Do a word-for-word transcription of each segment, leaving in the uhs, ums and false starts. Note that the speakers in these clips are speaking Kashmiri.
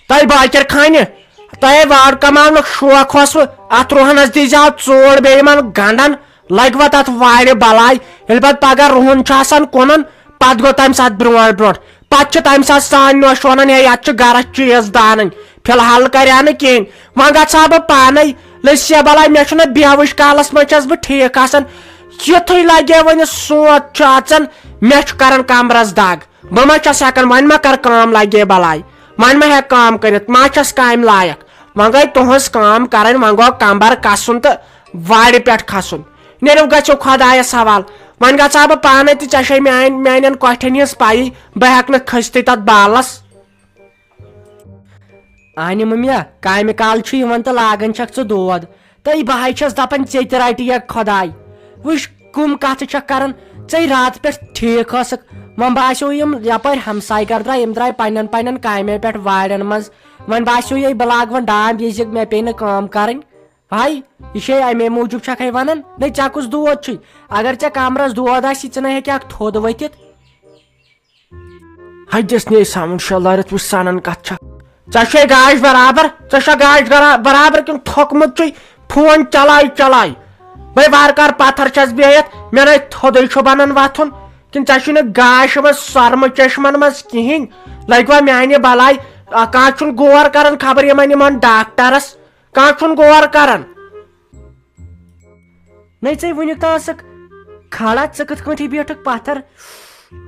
تۄہہِ باقر خانہِ، تۄہہِ وارٕ کماونُک شوق اوسوٕ، اتھ رُہنس دیٖزِ ہا ژوٗر، بیٚیہِ یِمن گنڈن لگہِ وۄنۍ تتھ وارِ بلاے۔ ییٚلہِ پتہٕ پگاہ رُہن چھُ آسان کٕنُن، پتہٕ گوٚو تمہِ ساتہٕ برونٛٹھ برونٛٹھ، پتہٕ چھِ تمہِ ساتہٕ سانہِ نوش ونان، ہے، یتھ چھِ گرس چیٖز دانٕنۍ، فی الحال کرِ ہا نہٕ کِہینۍ۔ وۄنۍ گژھٕ ہا بہٕ پانے، لٔسۍ یا بلاے، مےٚ چھُنہٕ بیہوٕچ کالس منٛز چھس بہٕ ٹھیٖک آسان۔ یُتھُے لگے وۄنۍ سونت چھُ اژان، مےٚ چھُ کران کمرس دگ۔ بہٕ ما چھَس ہٮ۪کان، وۄنۍ ما کر کٲم، لگے بلاے، وۄنۍ ما ہٮ۪کہٕ کٲم کٔرِتھ، ما چھَس کامہِ لایق۔ وۄنۍ گٔے تُہٕنٛز کٲم کرٕنۍ، وۄنۍ گوٚو کمبر کسُن تہٕ وارِ پٮ۪ٹھ کھسُن۔ نیٖرِو، گٔژھِو خۄدایس حوال۔ وۄنۍ گژھٕ ہا بہٕ پانے تہٕ ژےٚ چھے میانہِ، میانٮ۪ن کۄٹھٮ۪ن ہٕنٛز پَیی، بہٕ ہٮ۪کہٕ نہٕ کھٔسِتھٕے تتھ بالس۔ اہنہِ مٔمیا، کامہِ کال چھُ یِوان تہٕ لاگان چھکھ ژٕ دود۔ تہٕ بہٕ ہاے چھَس دَپان، ژےٚ تہِ رَٹہِ یا خۄداے۔ وٕچھ، کٕم کَتھٕ چھَکھ کَران۔ ژے راتہٕ پٮ۪ٹھ ٹھیٖک ٲسٕکھ، وۄنۍ باسیو یِم یَپٲرۍ ہمساے گَر درٛاے، یِم درٛاے پنٛنٮ۪ن پنٛنٮ۪ن کامٮ۪ن پٮ۪ٹھ وارٮ۪ن منٛز۔ وۄنۍ باسیو یے بہٕ لاگہٕ وۄنۍ ڈام، یہِ زِ مےٚ پیٚیہِ نہٕ کٲم کَرٕنۍ۔ ہاے، یہِ چھے اَمے موٗجوٗب چھَکھَے وَنان؟ نَے، ژےٚ کُس دود چھُے؟ اگر ژےٚ کَمرَس دود آسی، ژٕ نَے ہیٚکہِ ہاکھ تھوٚد ؤتھِتھ۔ حدس نے ساوُنٛڈ شےٚ لٲرِتھ وٕچھ سنان کتھ چھکھ۔ ژےٚ چھے گاش برابر، ژےٚ چھا گاش گرا-، برابر کِنہٕ تھوٚکمُت چھُے فون چلاے چلاے؟ بے وارٕ کار پتھر چھس بِہِتھ، مےٚ نے تھوٚدُے چھُ بنان وتھُن۔ کِنہٕ ژےٚ چھُے نہٕ گاش یِوان سۄرمہٕ چشمن منٛز کِہینۍ؟ لگہِ وا میانہِ بلاے، آ، کانٛہہ چھُنہٕ غور کران خبر یِمن یِمن ڈاکٹرس، کانٛہہ چھُنہٕ غور کران۔ نَے ژے وٕنیُک تام ٲسٕکھ کھڑا، ژٕ کِتھ کٲٹھۍ بیٖٹھٕکھ پتھر؟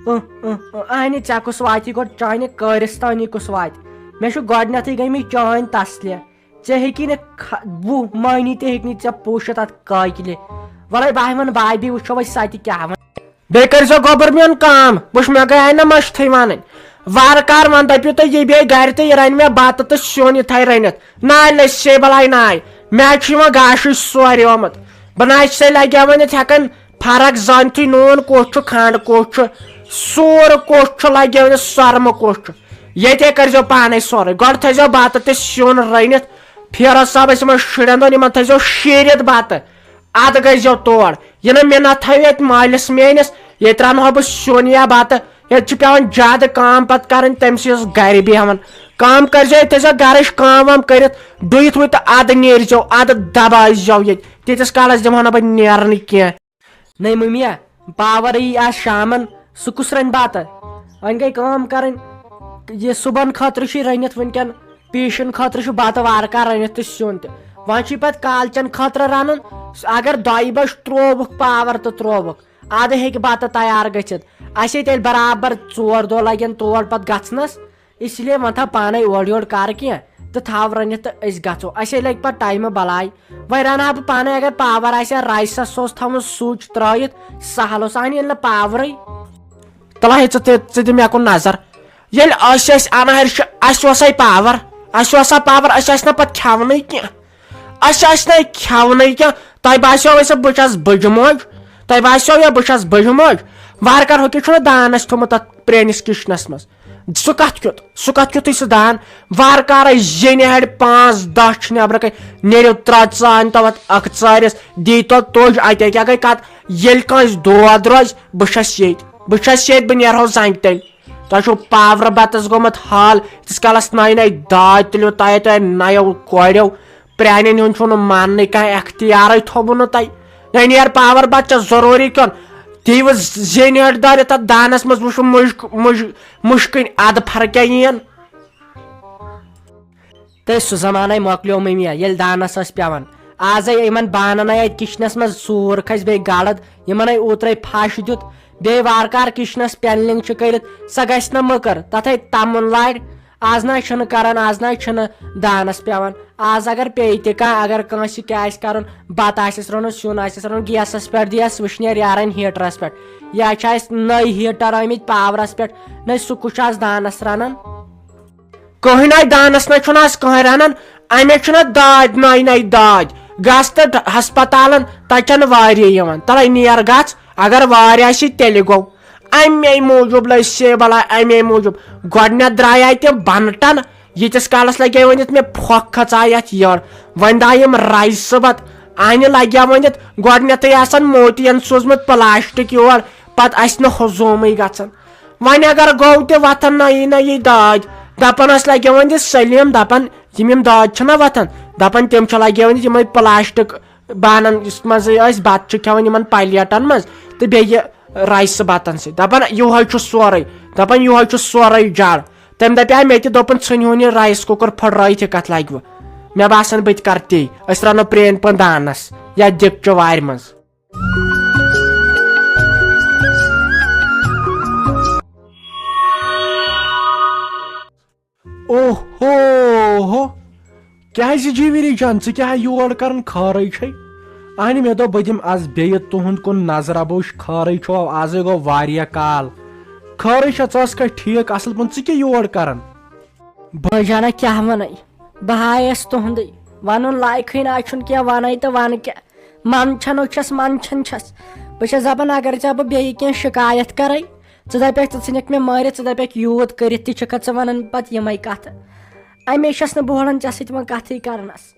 اۭں، اۭں، اۭں، اہنہِ، ژےٚ کُس واتی گۄڈٕ چانہِ کٲرِستانی کُس واتہِ؟ مےٚ چھُ گۄڈٕنٮ۪تھٕے گٔمٕتۍ چٲنۍ تسلہِ۔ ژےٚ ہیٚکی نہٕ کھ-، وُہ مٔہنی تہِ ہیٚکہِ نہٕ ژےٚ پوٗشِتھ اتھ کاکلہِ۔ وَلَے بہٕ ہا وَنہٕ بابی، وٕچھو أسۍ سۄ تہِ کیٛاہ وَنہِ۔ بیٚیہِ کٔرۍزیو گۄبر میون کام، وٕچھ مےٚ گٔے نہ مَشتھٕے وَنٕنۍ۔ وارٕ کار وَن، دٔپِو تُہۍ یہِ بیٚیہِ گَرِ تہٕ یہِ رَنہِ مےٚ بَتہٕ تہٕ سیُن یہِ تھاوِ رٔنِتھ۔ ناے لٔسۍ سے بَلاے ناے، مےٚ حظ چھُ یِوان گاشٕے سورِ آمُت۔ بہٕ نہ حظ چھُسے لَگیٛاوان ییٚتہِ ہٮ۪کان فرق زٲنتھٕے نوٗن کُس چھُ، کھنٛڈ کُس چھُ، سوٗر کُس چھُ لَگیٛاوان، سۄرمہٕ کُس چھُ۔ ییٚتے کٔرۍزیو پانَے سورُے۔ گۄڈٕ تھٲیزیو بَتہٕ تہٕ سیُن رٔنِتھ۔ فیروز صٲب ٲسۍ یِمَن شُرٮ۪ن دۄہَن، یِمَن تھٲیزیو شیٖرِتھ بَتہٕ۔ ادٕ گٔژھۍزیو تور۔ یہِ نہٕ مےٚ نہ تھٲیِو ییٚتہِ مٲلِس میٲنِس، ییٚتہِ رنہو بہٕ سیُن یا بتہٕ۔ ییٚتہِ چھِ پٮ۪وان زیادٕ کٲم پتہٕ کرٕنۍ، تٔمۍ سٕے یۄس گرِ بیٚہوان۔ کٲم کٔرۍزیو، ییٚتہِ تھٲیزیو گرٕچ کٲم وٲم کٔرِتھ، ڈُیِتھ وُیِتھ تہٕ ادٕ نیٖرزیو، ادٕ دبٲیزیو ییٚتہِ۔ تیٖتِس کالس دِمہو نہٕ بہٕ نیرنہٕ کینٛہہ۔ نَے مٔمیا، پاور یی آز شامن، سُہ کُس رنہِ بتہٕ؟ وۄنۍ گٔے کٲم کرٕنۍ، یہِ صُبحن خٲطرٕ چھُے رٔنِتھ وٕنکٮ۪ن، پیشن خٲطرٕ چھُ بتہٕ وارٕ کار رٔنِتھ تہٕ سیُن تہِ۔ وۄنۍ چھُے پتہٕ کالچن خٲطرٕ رنُن۔ اگر دۄیہِ بجہِ ترووُکھ پاور تہٕ ترووُکھ، ادٕ ہیٚکہِ بتہٕ تیار گٔژھِتھ۔ اسے تیٚلہِ برابر ژور دۄہ لگن تور پتہٕ گژھنس۔ اس لیے وۄنۍ تھاو پانے اورٕ یورٕ کر کینٛہہ تہٕ تھاو رٔنِتھ تہٕ أسۍ گژھو۔ اسے لگہِ پتہٕ ٹایمہٕ بلاے۔ وۄنۍ رنہٕ ہا بہٕ پانے، اگر پاور آسہِ ہا، رایسس اوس تھاوُن سُچ ترٲیِتھ، سہل اوس۔ اہنہِ ییٚلہِ نہٕ پاورٕے۔ تلہ ہے، ژٕ تہِ، ژٕ دِ مےٚ کُن نظر۔ ییٚلہِ أسۍ ٲسۍ انہر چھِ، اسہِ اوسے پاور، اسہِ اوسا پاور، أسۍ ٲسۍ نہ پتہٕ کھٮ۪ونٕے کینٛہہ۔ اسہِ آسہِ نہٕ کھٮ۪ونٕے کینٛہہ۔ تۄہہِ باسیو أسۍ بہٕ چھس بٕجہِ موج؟ تۄہہِ باسیو یا بہٕ چھس بٕجہِ موج؟ وارٕ کار ہُہ کیٛاہ چھُنہ دانس تھوٚمُت تتھ پرٛٲنِس کِچنس منٛز؟ سُہ کتھ کیُتھ؟ سُہ کتھ کیُتھُے سُہ دان؟ وارٕ کارے زینہِ ہڑِ پانٛژھ دہ چھِ نٮ۪برٕ کَنۍ۔ نیٖرِو ترٛےٚ ژٲنۍ تو اتھ اکھ ژٲرِس، دی تو توٚج اتے کیٛاہ گٔے کتھ؟ ییٚلہِ کٲنٛسہِ دود روزِ، بہٕ چھس ییٚتہِ، بہٕ چھس ییٚتہِ، بہٕ نیرہو زنٛگہِ تیٚلہِ۔ تۄہہِ چھُو پاورٕ بتس گوٚمُت حال، ییٖتِس کالس نَیہِ نَیہِ داج تُلِو تۄہہِ، تۄہہِ نَیو کورٮ۪و۔ پرٛانٮ۪ن ہُنٛد چھُنہٕ ماننٕے کانٛہہ، اختیارٕے تھوٚوُ نہٕ تۄہہِ۔ یعنی یار، پاور بتہٕ چھا ضروٗری کھیوٚن؟ دیٖوٕ زینہِ ہٹھ دٲرِتھ تتھ دانس منٛز، وٕچھُو مُشک-، مُج-، مُشکٕنۍ ادٕ فرقہ یِیَن۔ تہٕ سُہ زمانے مۄکلیو مٔمیا، ییٚلہِ دانس ٲسۍ پٮ۪وان۔ آزے یِمن بانن اَتہِ کچنس منٛز سوٗر کھسہِ بیٚیہِ گڑد، یِمن ہے اوترے پھش دیُت۔ بیٚیہِ وارٕ کار کچنس پینلنگ چھِ کٔرِتھ، سۄ گژھِ نہ مٔکٕر، تتھے تمُن لارِ۔ آز نہ چھُنہٕ کران، آز نہ چھُنہٕ دانس پٮ۪وان۔ آز اگر پیٚیہِ تہِ کانٛہہ، اگر کٲنٛسہِ کیٛاہ آسہِ کرُن، بتہٕ آسٮ۪س رنُن، سیُن آسٮ۪س رنُن، گیسس پٮ۪ٹھ دِیس وٕشنیر یارن ہیٹرس پٮ۪ٹھ۔ یا چھِ اَسہِ نٔے ہیٹر آمٕتۍ پاورس پٮ۪ٹھ، نٔے سُہ کُس چھُ آز دانس رنان؟ کٕہٕنۍ آے دانس نہ چھُنہٕ آز کٕہٕنۍ رنان، امے چھُنہ داد نَے نَے داد۔ گژھ تہٕ ہسپتالن، تتہِ چھنہٕ وارے یِوان۔ تلے نیر گژھ، اگر وارِ آسی تیٚلہِ گوٚو۔ امے موٗجوٗب لٔج سے بلاے، امے موٗجوٗب۔ گۄڈٕنیتھ درٛایے تِم بنٹن، ییٖتِس کالس لگے ؤنِتھ مےٚ پھۄکھ کھژاے یتھ یٔڑ۔ وۄنۍ درٛاے یِم رایسہٕ بتہٕ، انہِ لگیا ؤنِتھ گۄڈٕنیتھٕے آسان موتین سوٗزمُت پلاسٹک یور، پتہٕ اسہِ نہٕ ہُزومٕے گژھان۔ وۄنۍ اگر گوٚو تہِ وۄتھن نہ یی نہ یی داج، دپان ٲسۍ لگیومُت یہِ سلیٖم، دپان یِم یِم دٲدۍ چھِنہ وۄتھان، دپان تِم چھِ لگیومُت یِمے پلاسٹک بانن یُس منٛزٕے أسۍ بتہٕ چھِ کھٮ۪وان یِمن پلیٹن منٛز، تہٕ بیٚیہِ رایسہٕ بتن سۭتۍ۔ دپان یِہوے چھُ سورُے، دپان یِہوے چھُ سورُے جڑ۔ تٔمۍ دپیٛاو مےٚ تہِ، دوٚپُن، "ژھٕنہِ ہون یہِ رایس کُکر پھٕٹرٲیِتھ، یہِ کتھ لگہِ وۄنۍ؟ مےٚ باسان، بہٕ تہِ کرٕ تی، أسۍ رنو پرٛٲنۍ پٲٹھۍ دانس یا دیٖگچہِ وارِ منٛز۔" اوہو ہو، کیٛازِ جیٖوِری جان، ژٕ کیٛاہ یور کران؟ خٲرٕے چھے؟ اہنہِ، مےٚ دوٚپ، بہٕ دِمہٕ از بیٚیہِ تُہُنٛد کُن نظرا، بہٕ وٕچھِ، خٲرٕے چھُوا؟ ازے گوٚو واریاہ کال۔ خٲرٕے چھا؟ ژٕ ٲسکھا ٹھیٖک اصل پٲٹھۍ؟ ژٕ کیٛاہ یور کران؟ بٲے جانا، کیٛاہ وَنَے؟ بہٕ ہا آیَس تُہُنٛدُے۔ وَنُن لایقٕے نہ چھُنہٕ کینٛہہ، وَنَے تہٕ وَنہٕ کیٛاہ؟ منٛدچھان چھَس، منٛدچھان چھَس۔ بہٕ چھَس دَپان، اگر ژےٚ بہٕ بیٚیہِ کینٛہہ شِکایت کَرَے، ژٕ دَپَکھ، ژٕ ژھٕنَکھ مےٚ مٲرِتھ، ژٕ دَپَکھ، یوٗت کٔرِتھ تہِ چھَکھ ژٕ وَنان پَتہٕ یِمَے کَتھٕ۔ اَمے چھَس نہٕ بہٕ ہوران ژےٚ سۭتۍ وۄنۍ کَتھٕے کَرنَس۔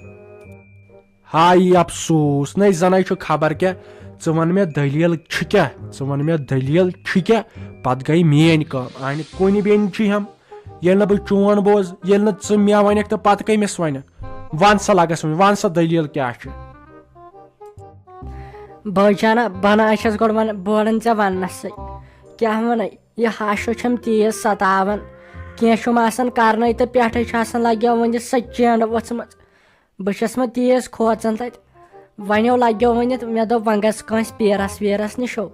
ہاے افسوس، نَے زَنَے چھُ خبر کیٛاہ۔ ژٕ وَن مےٚ دٔلیٖل چھِ کیٛاہ؟ ژٕ وَن مےٚ دٔلیٖل چھِ کیٛاہ؟ پَتہٕ گٔے میٛٲنۍ کٲم۔ اَہنہِ کُنہِ بیٚنہِ چھِ ہٮ۪م، ییٚلہِ نہٕ بہٕ چون بوز، ییٚلہِ نہٕ ژٕ مےٚ وَنَکھ تہٕ پَتہٕ کٔمِس وَنَکھ؟ وَن سا لَگَس وۄنۍ، وَن سا دٔلیٖل کیٛاہ چھِ؟ بٲے جانا، بہٕ نہ چھَس گۄڈٕ وَن-، بہٕ وَنَن ژےٚ وَننَسٕے۔ کیٛاہ وَنَے؟ یہِ ہاشو چھَم تیز ستاوان۔ کینٛہہ چھُم آسان کَرنَے تہٕ پٮ۪ٹھَے چھُ آسان لَگیو وۄنۍ یہِ سۄ چینٛڈ ؤژھمٕژ۔ بہٕ چھَس وۄنۍ تیز کھوژان تَتہِ۔ وۄنۍ یو لَگیو ؤنِتھ، مےٚ دوٚپ، وۄنۍ گژھ کٲنٛسہِ پیٖرَس ویٖرَس نِش ہو۔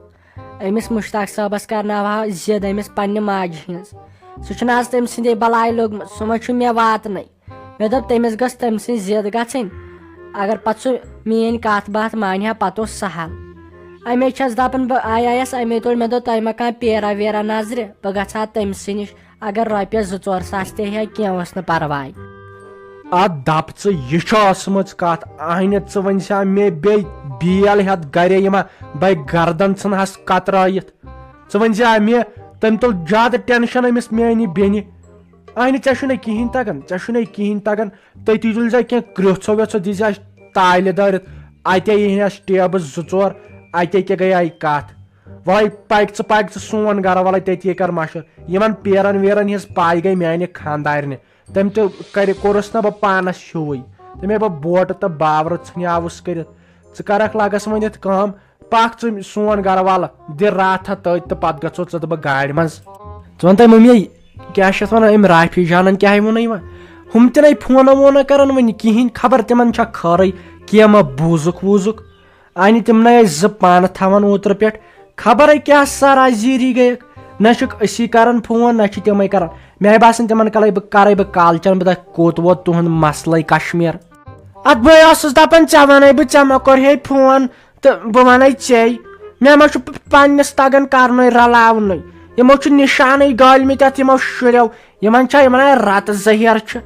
أمِس مُشتاق صٲبَس کَرناوہا ضِد أمِس پنٛنہِ ماجہِ ہِنٛز۔ سُہ چھُنہٕ آز تٔمۍ سٕنٛدے بَلایہِ لوٚگمُت، سُہ ما چھُ مےٚ واتنَے۔ مےٚ دوٚپ، تٔمِس گٔژھ تٔمۍ سٕنٛز ضِد گژھٕنۍ۔ اگر پَتہٕ سُہ میٛٲنۍ کَتھ باتھ مانہِ ہا، پَتہٕ اوس سہل۔ اَمے چھَس دَپان، بہٕ آیایَس اَمے توڑ، مےٚ دوٚپ، تۄہہِ ما کانٛہہ پیرا ویرا نظرِ، بہٕ گژھٕ ہا تٔمۍ سٕے نِش۔ اگر رۄپیَس زٕ ژور ساس تہِ ہیٚیہِ ہا، کینٛہہ اوس نہٕ پَرواے۔ اَتھ دَپ ژٕ، یہِ چھِ ٲسمٕژ کَتھ۔ اَہنہِ، ژٕ ؤنۍ سا مےٚ بیٚیہِ بیل ہٮ۪تھ گَرے، یِما بَے گردَن ژھٕنہَس کترٲیِتھ۔ ژٕ ؤنۍ زِ مےٚ، تٔمۍ تُل زیادٕ ٹٮ۪نشَن أمِس میٛانہِ بیٚنہِ۔ اَہنہِ، ژےٚ چھُنَے کِہیٖنۍ تَگان، ژےٚ چھُنَے کِہیٖنۍ تَگان۔ تٔتی تُلۍ زِ کینٛہہ کرٛوٚژھو ویٚژھو دِزِ اَسہِ تالہِ دٲرِتھ۔ اَتے یِہِنٛدِ اَسہِ ٹیبہٕ زٕ ژور، اَتے کیٛاہ گٔے آیہِ کَتھ۔ وَلَے پَکہِ ژٕ، پَکہِ ژٕ سون گَرٕ، وَلَے تٔتی کَر مَشوَر۔ یِمَن پیرَن ویرَن ہِنٛز پَے گٔے میٛانہِ خانٛدارنہِ۔ تٔمۍ تہِ کَرِ، کوٚرُس نہ بہٕ پانَس ہیوٗوٕے۔ تٔمۍ ہے بہٕ بوٹہٕ تہٕ باورٕ ژھٕنیاوُس کٔرِتھ۔ ژٕ کَرَکھ لَگَس وۄنۍ یِتھ کٲم، پَکھ ژٕ سون گَرٕ وَلہٕ، دِ راتھا تٔتۍ تہٕ پَتہٕ گژھو ژٕ تہٕ بہٕ گاڑِ منٛز۔ ژٕ وَن تہٕ مٔمی، کیٛاہ چھِ اَتھ وَنان، أمۍ رافی جانَن کیٛاہ ووٚنُے وۄنۍ؟ ہُم تہِ نَے فونہ وونہ کَران وۄنۍ کِہیٖنۍ، خبر تِمَن چھا خٲرٕے، کینٛہہ ما بوٗزُکھ ووٗزُکھ۔ اَنہِ تِم نَے ٲسۍ زٕ پانہٕ تھاوان اوترٕ پٮ۪ٹھ۔ خبرے کیٛاہ سرا زیٖری گٔیَکھ۔ نہ چھِکھ أسی کران فون، نہ چھِ تِمے کران۔ مےٚ باسان تِمن کلے بہٕ کرے بہٕ کالچن، بہٕ دپہٕ کوٚت ووت تُہُنٛد مسلے کشمیر۔ اتھ بہٕ ٲسٕس دپان، ژےٚ ونے بہٕ، ژےٚ مہ کوٚرہے فون تہٕ بہٕ ونے ژے۔ مےٚ ما چھُ پ-، پننِس تگان کرنُے رلاونُے۔ یِمو چھُ نشانے گٲلمٕتۍ اتھ یِمو شُریو۔ یِمن چھا، یِمن ہا رتہٕ زہیر چھُ۔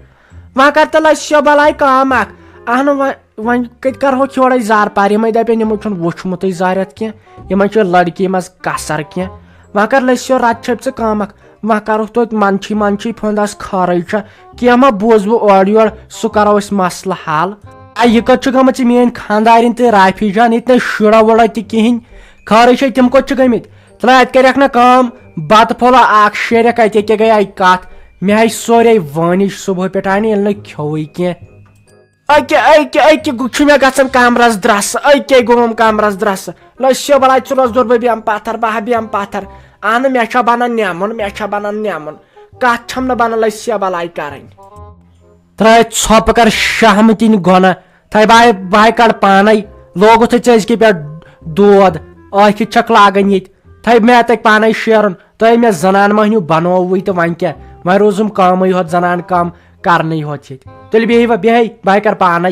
وۄنۍ کر تہٕ لسیو بلاے کٲم اکھ۔ اہنُو وۄنۍ وۄنۍ کتہِ کرہوکھ یورے زارٕ پار؟ یِمے دپن یِمو چھُنہٕ وُچھمُتٕے زارٮ۪تھ کینٛہہ، یِمن چھِ لڑکی منٛز کسر کینٛہہ۔ وۄنۍ کر لٔسۍ یور، رتہٕ چھٔپۍ ژٕ کٲمکھ، وۄنۍ کرُکھ توتہِ منٛدچھٕے منٛدچھٕے پھنٛدس خٲرٕے چھا؟ کینٛہہ ما بوزٕ بہٕ اورٕ یورٕ، سُہ کرو أسۍ مسلہٕ حل۔ اے، یہِ کوٚت چھِ گٔمٕژ یہِ میٲنۍ خانٛدارِنۍ تہٕ رافی جان؟ ییٚتہِ نَے شُرا وُرا تہِ کِہیٖنۍ، خٲرٕے چھے، تِم کوٚت چھِ گٔمٕتۍ؟ ژٕ لہ اتہِ کرکھ نہ کٲم، بتہٕ پھوٚلہ اکھ شیرکھ، اتہِ کیٛاہ گٔے اَکہِ کتھ؟ مےٚ ہاے سورے وٲنِج صبحٲے پٮ۪ٹھ، آے نہٕ ییٚلہِ نہٕ کھیوٚوُے کینٛہہ۔ أکہِ، أکہِ، أکہِ گُ-، چھُ مےٚ گژھان کمرس درٛسہٕ، أکے گوم کمرس درٛسہٕ۔ لٔسِو بلاے، ژٕ روز دوٚر، بہٕ بیٚہمہٕ پتھر، بہٕ ہا بیٚہمہٕ پتھر۔ اہنہٕ، مےٚ چھا بنان نٮ۪مُن، مےٚ چھا بنان نٮ۪مُن۔ کتھ چھم نہٕ بنان، لٔسِو بلاے کرٕنۍ۔ ترٛٲے ژھۄپہٕ کر شہمتٕنۍ گۄنہ۔ تھے بہٕ ہاے، بہٕ ہاے کڑٕ پانے۔ لوگُتھے ژےٚ أزکہِ پٮ۪ٹھ دود۔ ٲکھِتھ چھکھ لاگان ییٚتہِ۔ تھے مےٚ تتہِ پانے شیرُن۔ تۄہہِ مےٚ زنان مٔہنیوٗ بنووُے تہٕ وۄنۍ کیٛاہ؟ وۄنۍ روٗزُم کٲمٕے ہوت، زنان کٲم کرنٕے ہوت ییٚتہِ۔ تیٚلہِ بیٚہِو، بیٚہے، بہٕ ہاے کرٕ پانے۔